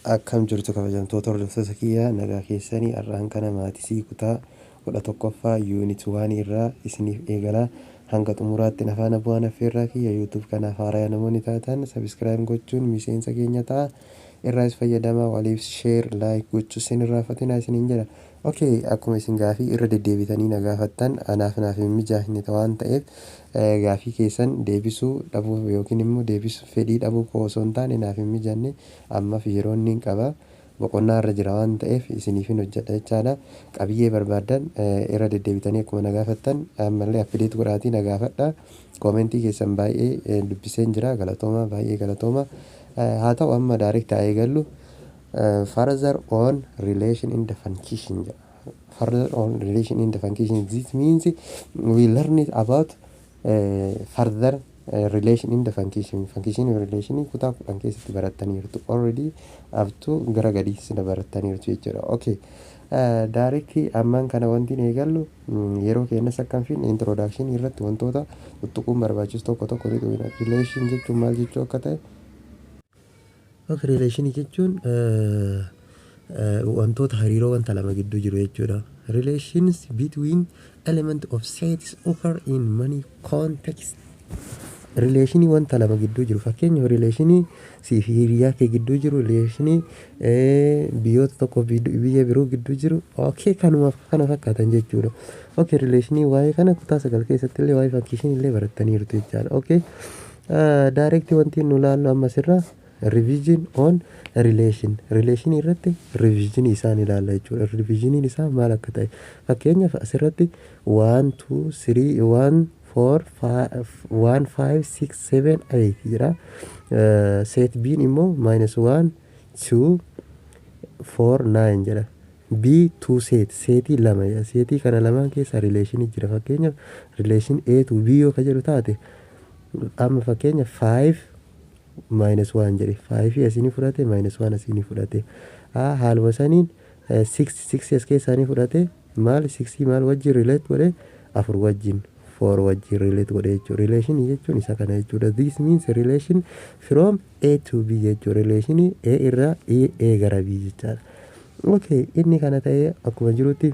Akkam jirtu, kabajamtoota hordoftoota kiyyaa? Nagaa keessanii? Har'aan kana maths kutaa 11ffaa unit 1 irraa isiniif eegalaa. Hanga xumuraatti na faana bu'aan affeerraa kiyya. YouTube kanaaf haaraa namoonni taatan subscribe gochuun miseensa keenya ta'a. Irraas fayyadamaa, waliif share, like gochuu isin irraanfatinaa isiniin jedha. Okay, akkuma isin gaafii irra deddeebitanii na gaafattan, anaaf naaf hin mijaahne waan ta'eef, gaafii keessan deebisuu dhabuu yookiin immoo deebisuu fedhii dhabuu koo osoo hin taane, naaf hin mijanne. Ammaaf yeroo inni hin qaba, boqonnaa irra jira waan ta'eef, isiniifin hojjedha jechaadha. Qabiyyee barbaaddan irra deddeebitanii akkuma na gaafattan, ammallee update godhaatii na gaafadha. Comment keessan baay'ee dubbiseen jira, galatooma, baay'ee galatooma. Haa ta'u, amma direct haa eegallu. Further on relation in the function jedha. Further on relation in the function. This means we learn it about further relation in the function. Function relation kutaa 10 keessatti barattaniirtu. Already up to gara gadiitti barattaniirtu jechuudha. Okay. Direct ammaan kana wanti eegallu, yeroo keenyas akka hin finne, introduction irratti wantoota tuttuquun barbaachisu tokko tokko ni tuqna. Relation jechuun maal jechuu akka ta'e. Okay, relation jechuun wantoota hariiroo wanta lama gidduu jiru jechuudha. Relations between element of sets occur in many contexts. Relation wanta lama gidduu jiru, fakkeenyaaf relation sii fi hiriyaa kee gidduu jiru, relation biyyoota tokko biyya biroo gidduu jiru, okay, kanuma kana fakkaatan jechuudha. Okay, relation waa'ee kana kutaa 9 keessatti illee waa'ee function illee barattaniirtu jechaadha. Okay, direct wanti nu ilaallu amma asirraa revision on relation. Relation irratti revision isaan ilaalla jechuudha. Revisioniin isaa maal akka ta'e, fakkeenyaaf asirratti 1 2 3 1 4 5 1 5 6 7 8 jedha. Set B'n immoo minus 1 2 4 9 jedha. B two set, set lama jedha. Set kana lamaan keessa relation jira. Fakkeenyaaf relation A to B yoo ka jedhu taate, amma fakkeenya 5 minus 1 jedhe, 5 asinii fudhate, minus 1 asinii fudhate. Haaluma saniin 6 6 as keessaanii fudhate. Maal 6 maal wajjin relate godhe? Afur wajjin, 4 wajjin relate godhe jechuudha. Relation jechuun isa kana jechuudha. This means relation from A to B jechuudha. Relation A irraa A gara B jechaadha. Okay, inni kana ta'ee akkuma jirutti,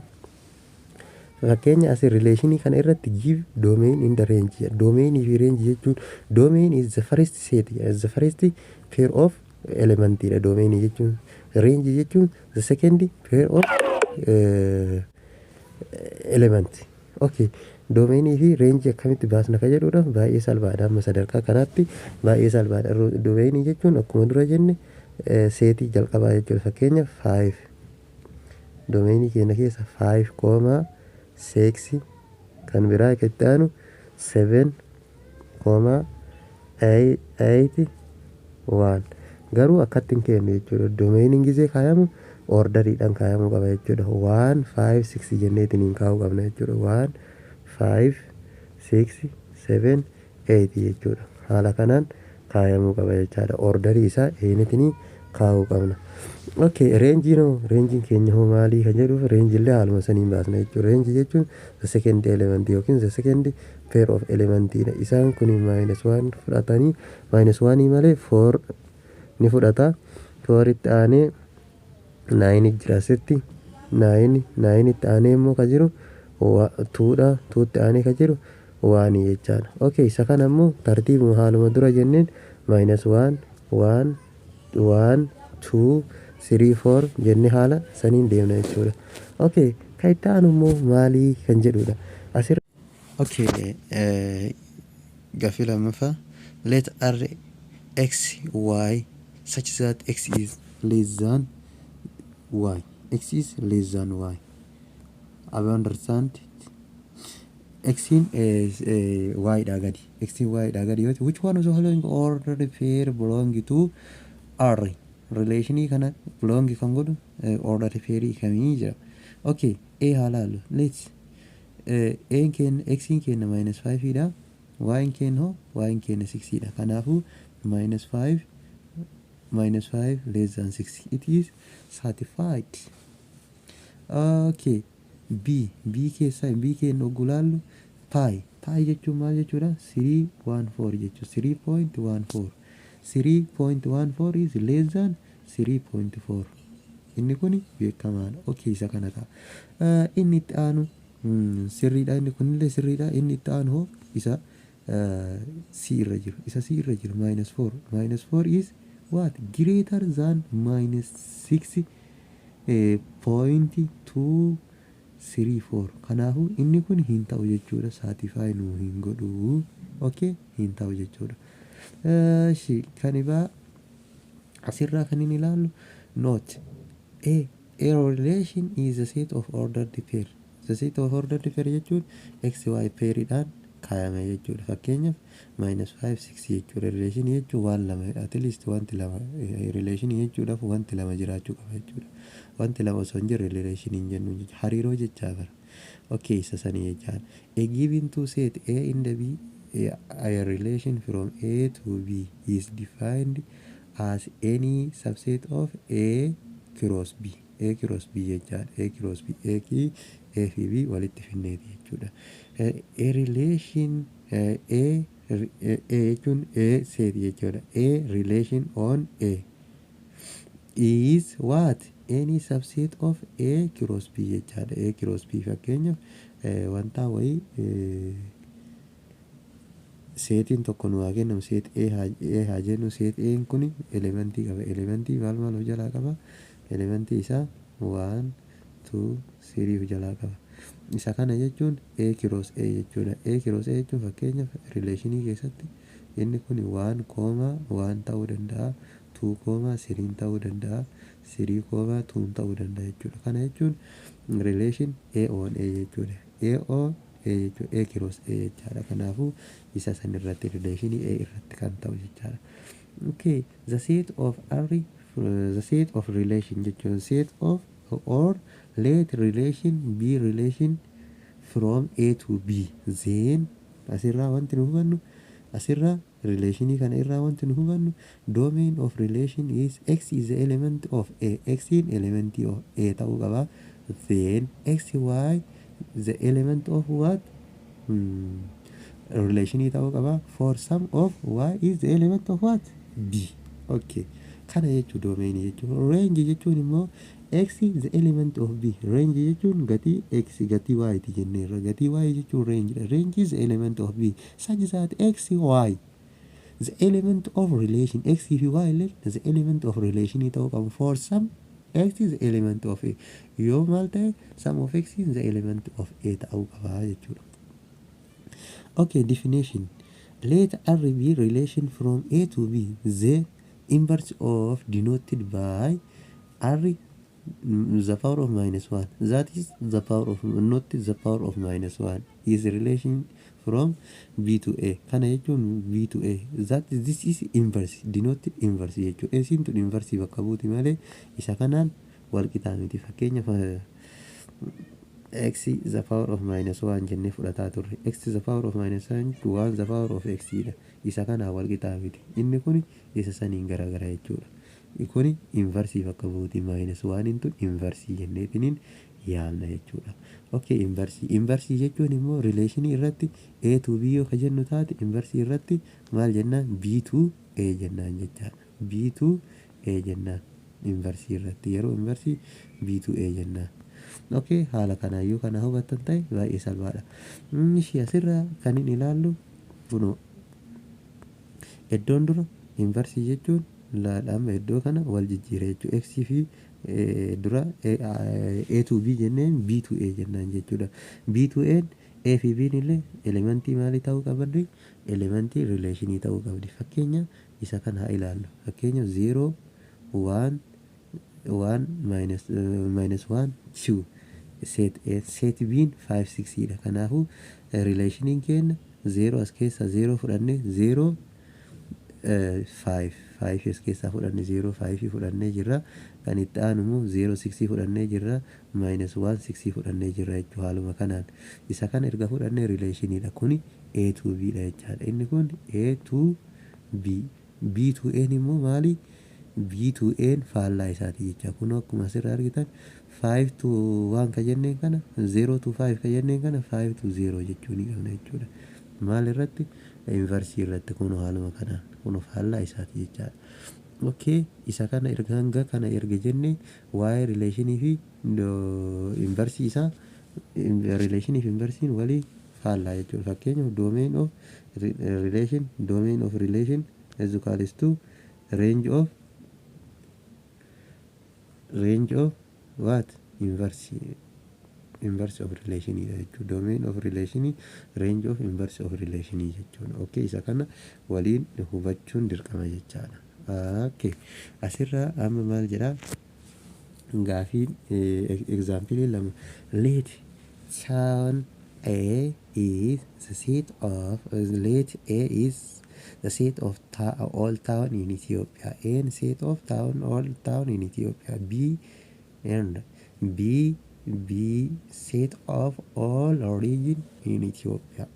fakkeenya as relation kana irratti give domain in the range. Domain fi range jechuun, domain is the first set, is the first pair of element dha domain jechuun. Range jechuun the second pair of element. Okay, domain fi range akkamitti baasna ka jedhudha. Baay'ee salphaadha. Amma sadarkaa kanaatti baay'ee salphaadha. Domain jechuun akkuma dura jenne set jalqabaa jechuudha. Fakkeenya 5, domain keenya keessa 5 comma 6, kan biraa itti aanu 7 comma 8 1. Garuu akkatti hin kennu jechuudha. Domainiin gizee kaayamu orderiidhaan kaayamuu qaba jechuudha. 1 5 6 jenneetiin hin kaa'uu qabna jechuudha. 1 5 6 7 8 jechuudha. Haala kanaan kaayamuu qaba jechaadha. Order isaa eenyutiin kaa'uu qabna. Okay, rangeiin hoo, rangeiin keenya hoo maalii kan jedhuuf, range illee haaluma saniin baasna jechuudha. Range jechuun the second element yookiin the second pair of element dha. Isaan kun minus 1 fudhatanii, minus 1 malee 4 ni fudhata. 4 itti aanee 9 jira asitti. 9 9 itti aanee immoo ka jiru 2 dha. 2 itti aanee ka jiru 1 jechaadha. Okay, isa kana immoo tartiibuma haaluma dura jenneen minus 1 1 1 2 3 4 jennee haala saniin deemna jechuudha. Okay, kan itti aanu immoo maalii kan jedhudha. Asirra. Okay, gaaffii lammaffaa. Let R x y such that x is less than y. X is less than y. Have you understand? Xin y dha gadi. Xin y dha gadi yoo ta'e, which one of the following ordered pair belong to R? Relationii kana belong kan godhu ordered pair kamii jira? Okay, A haa laallu. Let's A keenya, x keenya minus 5 dha. Y keenya hoo? Y keenya 6 dha. Kanaafuu minus 5 minus 5 less than 6. It is satisfied. Okay. B, B keessaa B keenya yogguu laallu, pi, pi jechuun maal jechuudha? 3 1 4 jechuudha. 3.14, 3.14 is less than 3.4. Inni kun beekamaadha. Okay, isa kana ta'a. Inni itti aanu sirriidha. Inni kunillee sirriidha. Inni itti aanu hoo isa C irra jiru. Isa C irra jiru minus 4. Minus 4 is what? Greater than minus 6 point 2 3 4. Kanaafuu inni kun hin ta'u jechuudha. Satisfy nuu hin godhu. Okay, hin ta'u jechuudha. Eshi, kan ibaa asirraa kan inni ilaallu, note: A relation is a set of ordered pair. The set of ordered pair jechuun x y pairiidhaan kaayame jechuudha. Fakkeenyaaf minus 5 6 jechuudha. Relation jechuun waan lama, at least wanti lama, relation jechuudhaaf wanti lama jiraachuu qaba jechuudha. Wanti lama osoo hin jirre relation hin jennu jechuudha. Hariiroo jechaa bara. Okay, isa sanii jechaadha. A given two set A and B, a relation from A to B is defined as any subset of A cross B. A cross B jechaadha. A cross B. A fi A fi B walitti finneeti jechuudha. A relation A, A jechuun A set jechuudha. A relation on A is what? Any subset of A cross B jechaadha. A cross B, fakkeenyaaf wanta wayii seetiin tokko nu haa kennamu, set A haa jennu. Set A kun elementii qaba. Elementii maal maal of jalaa qaba? Elementii isaa 1 2 3 of jalaa qaba. Isa kana jechuun A cross A jechuudha. A cross A jechuun fakkeenyaaf relationii keessatti inni kun 1 comma 1 ta'uu danda'a, 2 comma 3 ta'uu danda'a, 3 comma 2 ta'uu danda'a jechuudha. Kana jechuun relation A on A jechuudha. A on A jechuudha. A cross A jechaadha. Kanaafuu isa san irratti relationii A irratti kan ta'u jechaadha. Okay, the set of R, the set of relation jechuun set of, or let relation be relation from A to B. Then asirraa wanti nu hubannu, asirraa relationii kana irraa wanti nu hubannu, domain of relation is x is the element of A, x in element of A ta'uu qaba. Then x y the element of what? Relationii ta'uu qaba. For some of y is the element of what? B. Okay, kana jechuu domainii jechuun. Range jechuun immoo x is the element of B. Range jechuun gatii x gatii y ti jenneerra. Gatii y jechuun range dha. Range is the element of B such that x y the element of relation, x fi y illee the element of relation ta'uu qabu. For some x is the element of A, yoo maal ta'e, some of x is the element of A ta'uu qaba jechuudha. Okay, definition: let R be relation from A to B. The inverse of denoted by R the power of minus 1, that is the power of not the power of minus 1, is relation from B to A. Kana jechuun B to A, that is, this is inverse, denoted inverse jechuudha. Isiin tun inverse bakka buuti malee isa kanaan wal qixaa miti. Fakkeenyaaf x the power of minus 1 jennee fudhataa turre. X the power of minus 1 1 the power of x dha. Isa kanaan wal qixaa miti. Inni kun isa saniin garagara jechuudha. Kuni inversii bakka buuti. Minus 1 tun inversii jenneetiniin yaamna jechuudha. Okay, inversii. Inversii jechuun immoo relationii irratti A to B yoo ka jennu taate, inversii irratti maal jennaan? B to A jennaan jechaadha. B to A jennaan inversii irratti, yeroo inversii B to A jennaan. Okay, haala kanaayyuu kana hubattan ta'e baay'ee salphaadha. Ishii asirraa kan hin ilaallu kunoo iddoon dura inversii jechuun laadhaama iddoo kana wal jijjiira jechuudha. X fi dura A to B jenneen B to A jennaan jechuudha. B to A, A fi B illee elementii maalii ta'uu qabdi? Elementii relationii ta'uu qabdi. Fakkeenya isa kana haa ilaallu. Fakkeenya 0 1 1 minus minus 1 2 set A, set B 5 6 dha. Kanaafuu relationiin keenya 0 as keessa 0 fudhanne, 0 5 5 as keessaa fudhanne, 0 5 fudhannee jirra. Kan itti aanu immoo 0 6 fudhannee jirra, minus 1 6 fudhannee jirra jechuudha. Haaluma kanaan isa kana erga fudhannee relationiidha. Kuni A to B dha jechaadha. Inni kun A to B. B to A immoo maali? B to A faallaa isaati jecha. Kun akkuma asirraa argitan 5 to 1 ka jenneen kana, 0 to 5 ka jenneen kana, 5 to 0 jechuu ni qabna jechuudha. Maal irratti? Inversii irratti. Kun haaluma kanaan kun faallaa isaati jechaadha. Okay, isa kana erga hanga kana erga jenne, waa'ee relationii fi inversii isaa, relationii fi inversiin walii faallaa jechuudha. Fakkeenyaaf, domain of relation, domain of relation is equals to range of what? Inverse of relation jechuudha. Domain of relation, range of inverse of relation jechuudha. Okay, isa kana waliin hubachuun dirqama jechaadha. Okay, asirraa amma maal jedhaa gaafiin? Example lama. Let town A is the set of, let A is the set of all town in Ethiopia and set of town, all town in Ethiopia, B and B B set of all region in Ethiopia.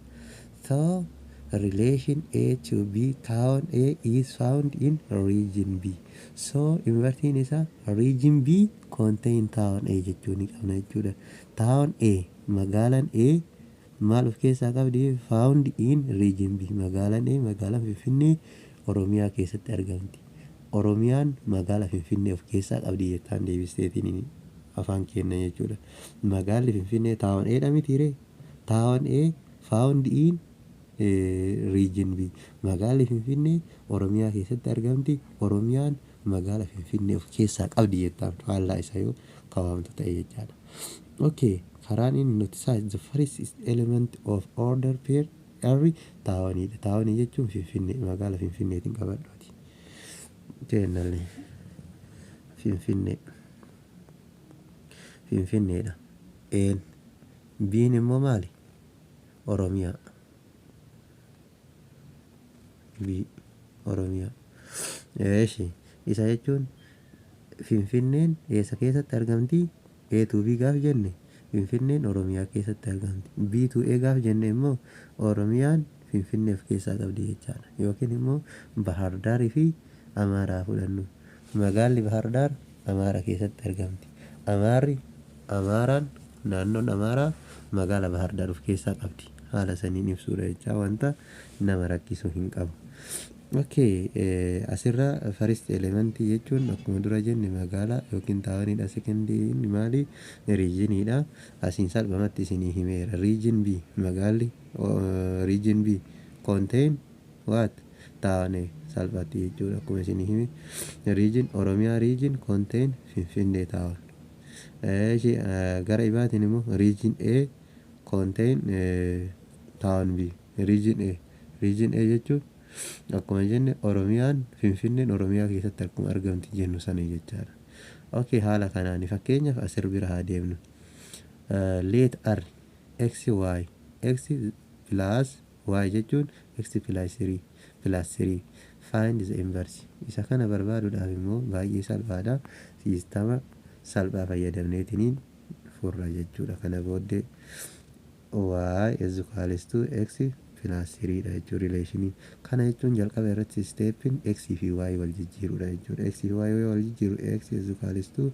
So relation A to B, town A is found in region B. So inversiin isaa region B contain town A jechuu ni qabna jechuudha. Town A, magaalaan A maal of keessaa qabdi? Found in region B. Magaalaan A, magaalaan Finfinnee Oromiyaa keessatti argamti. Oromiyaan magaalaa Finfinnee of keessaa qabdi jettaan deebisteetiin afaan kenna jechuudha. Magaalli Finfinnee town A dha mitiiree? Town A found in region B. Magaalli Finfinnee Oromiyaa keessatti argamti. Oromiyaan magaala Finfinnee of keessaa qabdi jettaan faallaa isa yoo kawaamtu ta'e jechaadha. Okay, karaan inni nuti isaa the first element of order pair R towniidha. Townii jechuun Finfinnee, magaala Finfinneetiin qabadhuuti. Jennallee Finfinnee. Finfinneedha. Een Biin immoo maali? Oromiyaa. B Oromiyaa. Eeshi, isa jechuun Finfinneen eessa keessatti argamti? A to B gaaf jenne, Finfinneen Oromiyaa keessatti argamti. B to A gaaf jenne immoo Oromiyaan Finfinnee of keessaa qabdi jechaadha. Yookiin immoo Bahardaarii fi Amaaraa fudhannu. Magaalli Bahardaar Amaara keessatti argamti. Amaarri, Amaaraan, naannoon Amaaraa magaala Bahardaar of keessaa qabdi. Haala saniin ibsuudha jechaa, wanta nama rakkisu hin qabu. Okay, asirra first elementii jechuun akkuma dura jenne magaalaa yookiin towniidha. Secondiin maali? Regioniidha. Asiin salphumatti isinii himeera. Region B, magaalli region B contain what? Town salphatti jechuudha akkuma isinii hime. Region Oromiyaa, region contain Finfinnee town. Gara ibaatiin immoo region A contain town B. Region A, region A jechuun akkuma jenne Oromiyaan, Finfinneen Oromiyaa keessatti akkuma argamti jennu sana jechaadha. Okay, haala kanaan fakkeenyaaf asir bira haa deemnu. Let R x y, x plus y jechuun x plus 3 plus 3. Find the inverse. Isa kana barbaaduudhaaf immoo baay'ee salphaadha. Siistama salphaa fayyadamneetiniin furra jechuudha. Kana booddee y is equals to x plus 3 dha jechuudha relationii. Kana jechuun jalqaba irratti stepin x fi y wal jijjiirudha jechuudha. X fi y wal jijjiiru, x is equals to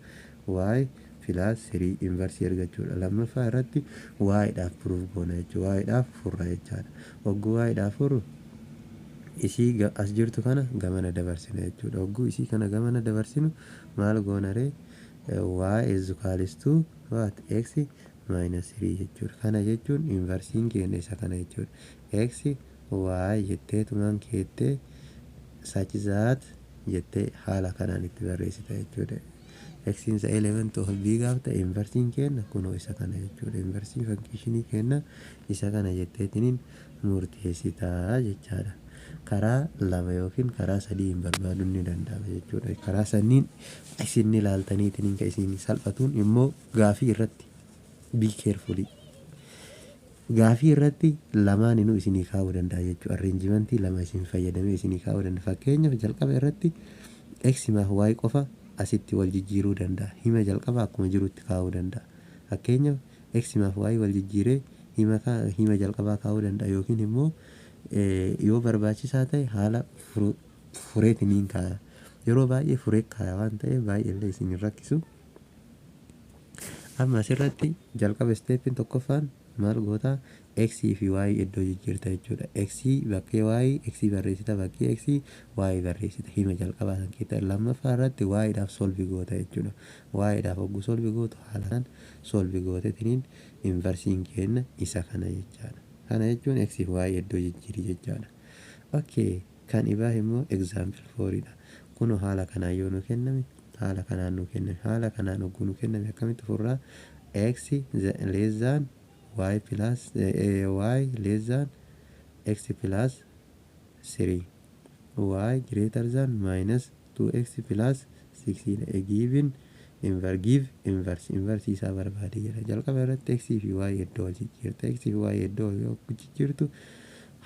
y plus 3 inversii argachuudha. Lammaffaa irratti y dhaaf proof goona jechuudha. Y dhaaf furra jechaadha. Hogguu y dhaaf furru, isii as jirtu kana gamana dabarsina jechuudha. Hogguu isii kana gamana dabarsinu maal goona ree? Y is equals to what? X minus 3 jechuudha. Kana jechuun inversiin keenya isa kana jechuudha. X y jetteetumaan keettee such that jettee haala kanaan itti barreessita jechuudha. X is the element of B gaaf ta'e, inversiin keenya kunoo isa kana jechuudha. Inversiin functionii keenya isa kana jetteetiniin murteessitaa jechaadha. Karaa lama yookiin karaa sadii hin barbaaduun ni danda'ama jechuudha. Karaa sanniin isin ilaaltaniitiin kan isin salphatuun immoo gaafii irratti be carefully. Gaafii irratti lamaaninuu isinii kaa'uu danda'a jechuudha. Arrangementii lama isin fayyadamee isinii kaa'uu danda'a. Fakkeenyaaf, jalqaba irratti x maaf y qofa asitti wal jijjiiruu danda'a. Hima jalqaba akkuma jirutti kaa'uu danda'a. Fakkeenyaaf, x maaf y wal jijjiiree hima jalqabaa kaa'uu danda'a, yookiin immoo yoo barbaachisaa ta'e haala fureetiniin kaa'a. Yeroo baay'ee furee kaaya waan ta'eef baay'ee illee isin hin rakkisu. Amma asirratti jalqaba steppiin tokkoffaan maal gootaa? X fi Y iddoo jijjiirta jechuudha. X bakkee Y X barreessita, bakkee X Y barreessita. Hima jalqabaa san keessa lammaffaa irratti Y dhaaf solve goota jechuudha. Y dhaaf hogguu solve gootu, haala kanaan solve gootetiniin inversiin kenna isa kana jechaadha. Kana jechuun X fi Y iddoo jijjiiri jechaadha. Okay, kan ibaa immoo example fouriidha. Kun haala kanaan yoo nu kenname, haala kanaan nu kenname, haala kanaan hogguu nu kenname, akkamitti furraa? X less than y plus y less than x plus 3, y greater than minus 2x plus 6 dha. Given inver give inverse, inverse isaa barbaade jedha. Jalqaba irratti x fi y iddoo wal jijjiirta. X fi y iddoo wal jijjiirtu,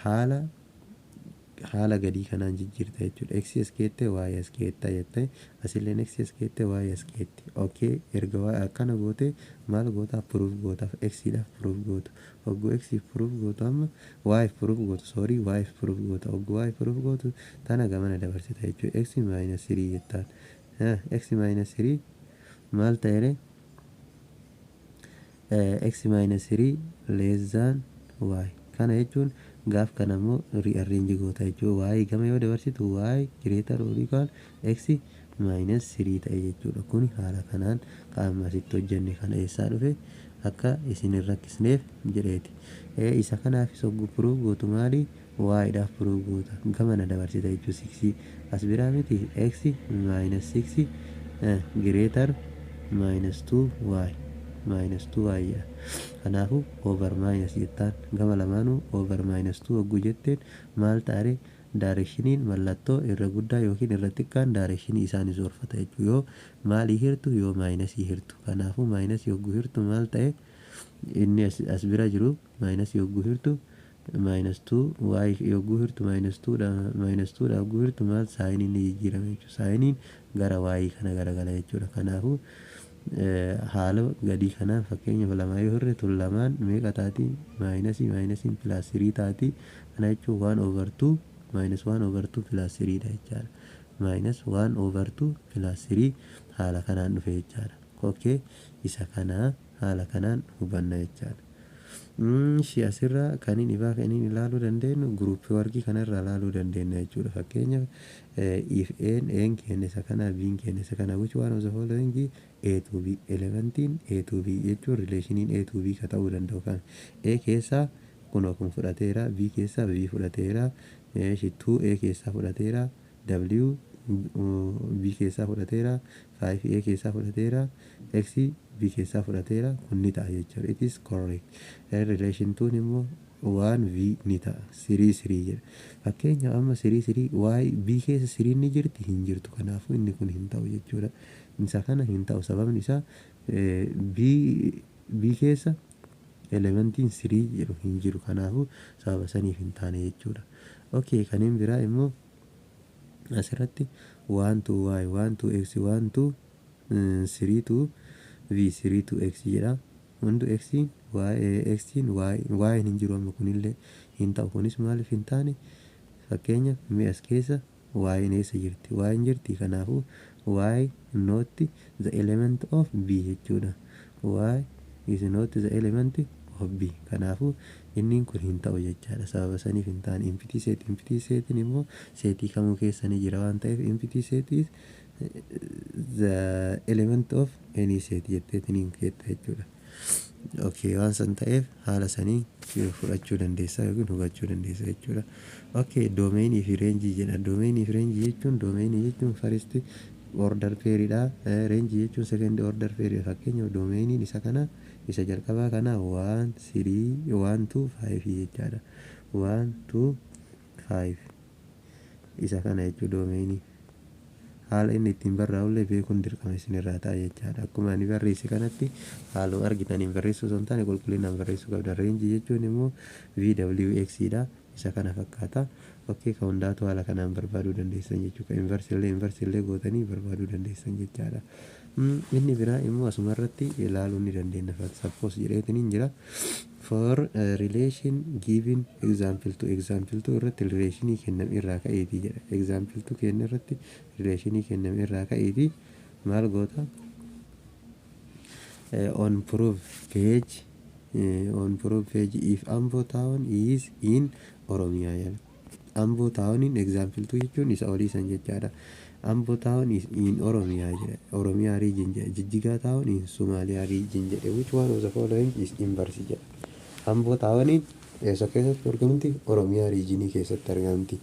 haala gadii kanaan jijjiirta jechuudha. X as keette, y as keetta jette, asilleen x as keette, y as keette. Okay, erga y akkana goote maal goota? Proof gootaaf, x dhaaf proof goota. Hogguu x proof gootu, amma y proof gootu, sorry, y proof goota. Hogguu y proof gootu, tana gamana dabarsita jechuudha. X minus 3 jettaan. X minus 3 maal ta'ere? X minus 3 less than y. Kana jechuun gaaf kana immoo rearrange goota jechuudha. Y gama yoo dabarsitu, y greater or equal x minus 3 ta'e jechuudha. Kun haala kanaan qaama asitti hojjenne kana eessaa dhufe akka isin hin rakkisneef jedheeti. Isa kanaafis hogguu proof gootu maali? Y dhaaf proof goota. Gamana dabarsita jechuudha. 6 as biraa miti, x minus 6 greater minus 2 y, minus 2 y jedha. Kanaafuu over minus jettaan, gama lamaanuu over minus 2 hogguu jetteen maal ta'are? Directioniin mallattoo irra guddaa yookiin irra xiqqaan directionii isaan soorfata jechuudha. Yoo maalii hirtu? Yoo minusii hirtu. Kanaafuu minusii hogguu hirtu maal ta'e? Inni as bira jiru minusii hogguu hirtu minus 2, y yogguu hirtu minus 2 dha. Minus 2 dha yogguu hirtu maal? Signiin ni jijjiirama jechuudha. Signiin gara y kana garagala jechuudha. Kanaafuu haala gadii kanaan fakkeenyaaf lamaa yoo hirre, tun lamaan meeqa taati? Minusii minusiin plus 3 taati. Kana jechuun 1 over 2 minus 1 over 2 plus 3 dha jechaadha. Minus 1 over 2 plus 3 haala kanaan dhufe jechaadha. Okay, isa kana haala kanaan hubanna jechaadha. Shi asirraa kan inni ibaa kan inni ilaaluu dandeenyu group workii kanarraa ilaaluu dandeenya jechuudha. Fakkeenyaaf, if n kenne isa kana, b kenne isa kana, which one of the following a to b elementiin a to b jechuun relationiin a to b ka ta'uu danda'u kan? A keessaa kun kun fudhateera, b keessaa b fudhateera, 2 a keessaa fudhateera, w b keessaa fudhateera, 5 a keessaa fudhateera, x b keessaa fudhateera. Kun ni ta'a jechuudha. It is correct. Relation 2 immoo 1 v ni ta'a, 3 3 jedha. Fakkeenyaaf amma 3 3, y b keessa 3 ni jirti? Hin jirtu. Kanaafuu inni kun hin ta'u jechuudha. Isa kana hin ta'u, sababni isaa b keessa elementiin 3 jedhu hin jiru. Kanaafuu sababa saniif hin taane jechuudha. Okay, kanneen biraa immoo asirratti 1 2 y 1 2 x 1 2 3 2 v 3 2 x jedha. Hundu x y x y y hin jiru. Amma kunillee hin ta'u. Kunis maaliif hin taane? Fakkeenya mi'a as keessa y eessa jirti? Y hin jirti. Kanaafuu y not the element of b jechuudha. Y is not the element of b. Kanaafuu inni kun hin ta'u jechaadha. Sababa saniif hin taane. Empty set, empty setiin immoo setii kamuu keessa ni jira waan ta'eef, empty set is the element of any set jetteetiin keetta jechuudha. Okay, waan san ta'eef haala sanii fudhachuu dandeessa yookiin hubachuu dandeessa jechuudha. Okay, domainii fi rangeii jedha. Domainii fi rangeii jechuun, domainii jechuun first order pairiidha. Rangeii jechuun second order pairiidha. Fakkeenyaaf domainiin isa kana, isa jalqabaa kana, 1 3 1 2 5 jechaadha. 1 2 5 isa kana jechuu domainii. Haala inni ittiin barraa'ullee beekuun dirqama isinirraa ta'a jechaadha. Akkuma ani barreesse kanatti haaluma argitaniin barreessuu osoo hin taane qulqullinaan barreessuu qabda. Rangeii jechuun immoo VWX dha. Isa kana fakkaata. Okay, kan hundaatu haala kanaan barbaaduu dandeessan jechuudha. Inversiillee inversiillee gootanii barbaaduu dandeessan jechaadha. Inni biraa immoo asuma irratti ilaaluu ni dandeenya. Suppose jedheetiin jira. For relation given example to, example to irratti relationii kenname irraa ka'eetii jedha. Example to kenna irratti relationii kenname irraa ka'eetii maal goota? On proof page On proof page, if Ambo town is in Oromiyaa jedha. Ambo towniin example 2 jechuun isa olii san jechaadha. Ambo town is in Oromiyaa jedha. Oromiyaa region jedha. Jijjigaa town in Somaaliyaa region jedhe. Which one of the following is inverse jedha. Ambo towniin eessa keessatti argamti? Oromiyaa regionii keessatti argamti.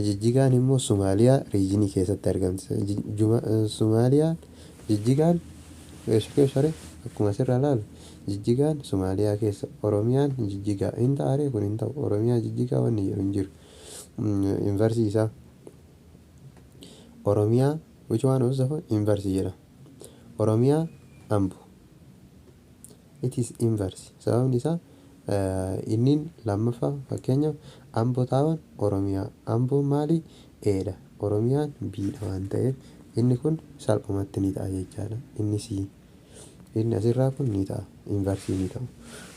Jijjigaan immoo Somaaliyaa regionii keessatti argamti. Somaaliyaa Jijjigaan eessa keessa ree? Akkuma asirraa ilaalu, Jijjigaan Somaaliyaa keessa, Oromiyaan Jijjigaa hin ta'aree? Kun hin ta'u. Oromiyaa Jijjigaa wanni jedhu hin jiru. Inversii isaa Oromiyaa, which one of the inverse jedha. Oromiyaa Ambo, it is inverse. Sababni isaa inni lammaffaa, fakkeenyaaf, Ambo town Oromiyaa, Amboon maali? A dha. Oromiyaan B dha waan ta'eef, inni kun salphumatti ni ta'a jechaadha. Inni C, inni asirraa kun ni ta'a, inversii ni ta'u.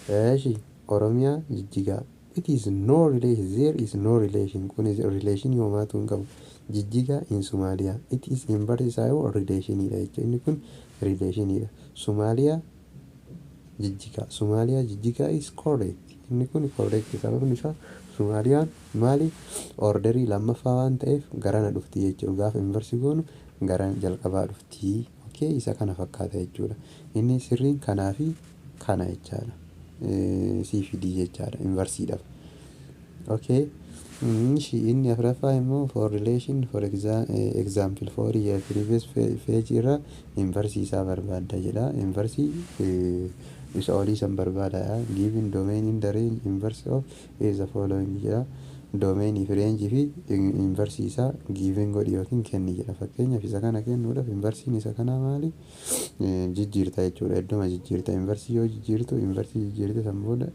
Eeshi, Oromiyaa Jijjigaa, it is no relation. There is no relation. Kun relation homaatu hin qabu. Jijjigaa in Somaaliyaa, it is inverse isaa yoo relationiidha jechuudha. Inni kun relationiidha. Somaaliyaa Jijjigaa, Somaaliyaa Jijjigaa is correct. Inni kun correct. Sababni isaa Somaaliyaan maali? Orderii lammaffaa waan ta'eef garana dhufti jechuudha. Gaafa inverse goonu gara jalqabaa dhufti. Okay, isa kana fakkaata jechuudha. Inni sirriin kanaa fi kana jechaadha. C fi D jechaadha inversiidhaaf. Okay. Inni afuraffaa immoo for relation, for example for your previous page irra inversii isaa barbaadda jedha. Inversii isa olii san barbaada. Given domain in the range, inverse of is the following jedha. Domainii fi rangeii fi inversii isaa given godhi yookiin kenni jedha. Fakkeenyaaf, isa kana kennuudhaaf inversiin isa kanaa maali? Jijjiirta jechuudha. Idduma jijjiirta. Inversii yoo jijjiirtu, inversii jijjiirte san booda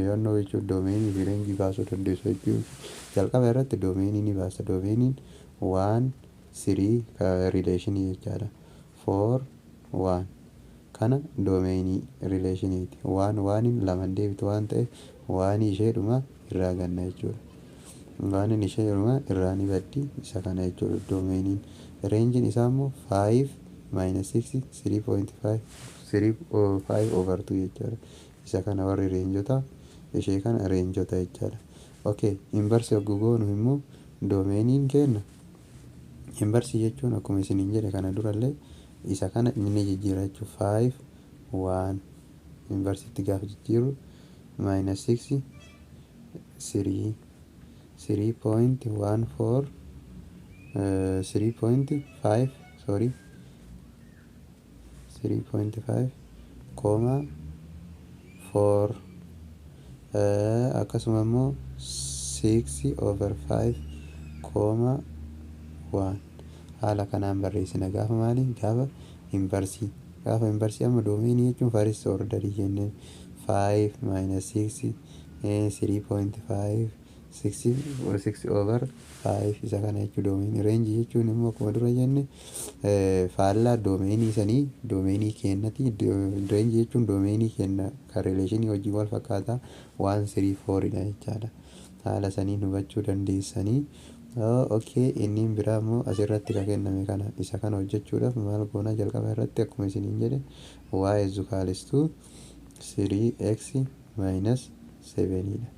yoonnoo jechuudha, domainii fi rangeii baasuu dandeessu jechuudha. Jalqaba irratti domainii ni baasta. Domainiin 1 3 relationii jechaadha. 4 1 kana domainii relationiiti. 1 oneiin lama deebitu waan ta'eef, oneii isheedhuma irraa ganna jechuudha. Oneiin isheedhuma irraa ni baddi, isa kana jechuudha domainiin. Rangeiin isaa immoo 5 minus 6 3.5 3 5 over 2 jechuudha. Isa kana warri rangeota, ishee kana rangeota jechaadha. Okay, inverse yogguu goonu immoo domainiin kenna. Inversii jechuun akkuma isiniin jedhe kana durallee isa kana inni jijjiira jechuudha. 5 1 inversiitti gaafa jijjiirru minus 6 3 3.14 3.5, sorry, 3.5 comma 4, akkasuma immoo 6 over 5 comma 1. Haala kanaan barreessina gaafa maali? Gaafa inversii. Gaafa inversii amma domainii jechuun first orderii jennee 5 minus 6 3.5 6 6 over 5, isa kana jechuu domainii. Rangeii jechuun immoo akkuma dura jenne faallaa domainii sanii, domainii kennati. Rangeii jechuun domainii kenna kan relationii wajjin wal fakkaataa 1 3 4 dha jechaadha. Haala saniin hubachuu dandeessanii. Okay, inni biraa immoo asirratti kan kenname kana, isa kana hojjechuudhaaf maal goona? Jalqaba irratti akkuma isiniin jedhe y is equals to 3x minus 7 dha.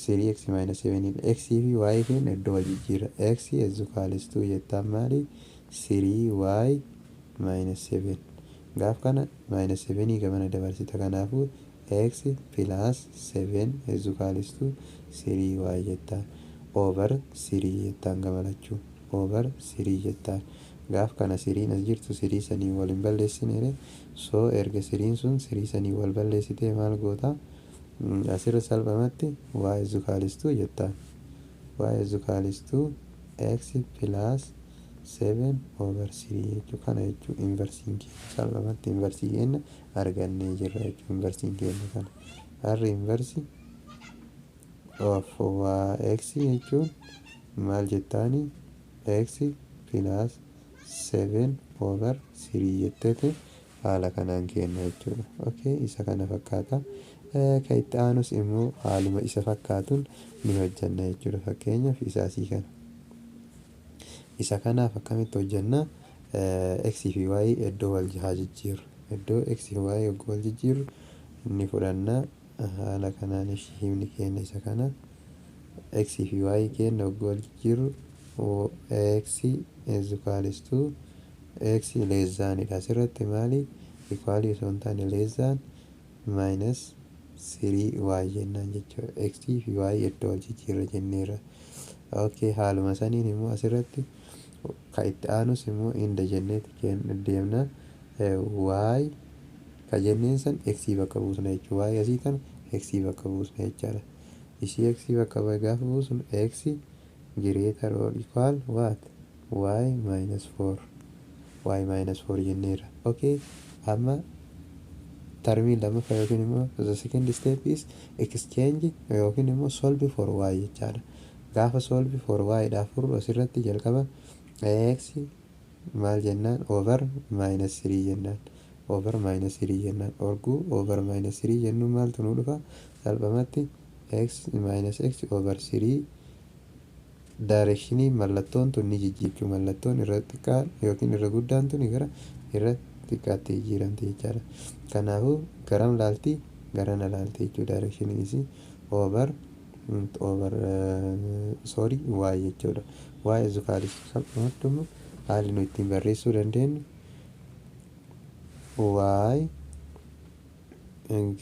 3x minus 7 dha. X fi y keenya iddoo wal jijjiirra. X is equals to jettaan maali? 3y minus 7. Gaaf kana minus 7 gamana dabarsita. Kanaafuu x plus 7 is equals to 3y jettaan. Over 3 jettaan, gamalachuu over 3 jettaan. Gaaf kana threen as jirtu three sanii wal hin balleessine. So erga threen sun three sanii wal balleessitee maal goota? Asirra salphumatti y is equals to jettaan, y is equals to x plus 7 over 3 jechuu kana jechuu. Inversiin keenya salphumatti inversii keenya argannee jirra jechuu. Inversiin keenya kana r inverse of x jechuun maal jettaani? X plus 7 over 3 jetteeti haala kanaan kenna jechuudha. Okay, isa kana fakkaata. Kan itti aanus immoo haaluma isa fakkaatuun ni hojjanna jechuudha. Fakkeenyaaf, isa asii kana. Isa kanaaf akkamitti hojjanna? X fi y iddoo wal haa jijjiirru. Iddoo x fi y yogguu wal jijjiirru ni fudhanna. Haala kanaan himni keenya isa kana. X fi y keenya yogguu wal jijjiirru, x is equals to x less thanidha. Asirratti maali? Equal osoo hin taane less than minus 3y jennaan jechuudha. X fi y iddoo wal jijjiirra jenneerra. Okay, haaluma saniin immoo asirratti ka itti aanus immoo inda jenneeti deemna. Y ka jenneen san x bakka buusna jechuudha. Y asii tana x bakka buusna jechaadha. Ishii x bakka gaafa buusnu, x greater or equal what? Y minus 4, y minus 4 jenneerra. Okay, amma termiin lammaffaa yookiin immoo the second step is exchange yookiin immoo solve for y jechaadha. Gaafa solve for y dhaaf furru, asirratti jalqaba x maal jennaan? Over minus 3 jennaan. Over minus 3 jennaan. Orguu over minus 3 jennuun maaltu nuu dhufa? Salphumatti x minus x over 3. Directionii mallattoon tun ni jijjiirtu. Mallattoon irra xiqqaa yookiin irra guddaan tuni gara irra xiqqaatti jijjiiramti jechaadha. Kanaafuu garam laalti? Garana laalti jechuudha. Directioniin isii over sorry, y jechuudha. Y is equal, salphumatti immoo haalli nu ittiin barreessuu dandeenyu y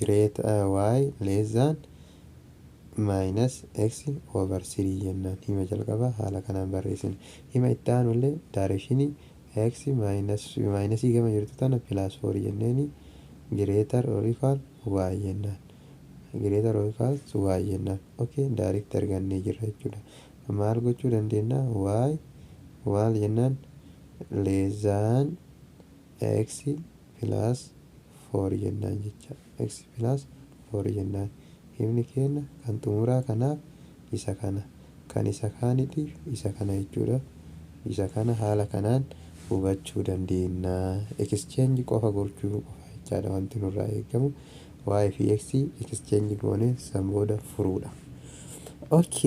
great y less than minus x over 3 jennaan. Hima jalqabaa haala kanaan barreessina. Hima itti aanu illee directionii x minus minusii gama jirtu tana plus 4 jenneeni greater or equal y jennaan. Greater or equal y jennaan. Okay, direct argannee jirra jechuudha. Maal gochuu dandeenya? Y maal jennaan? Less than x plus 4 jennaan jecha. X plus 4 jennaan. Himni keenya kan xumuraa kanaaf isa kana, kan isa kaaniitiif isa kana jechuudha. Isa kana haala kanaan hubachuu dandeenya. Exchange qofa gochuu qofa jechaadha wanti nurraa eegamu. Y fi x exchange goonee san booda furuudha. Okay.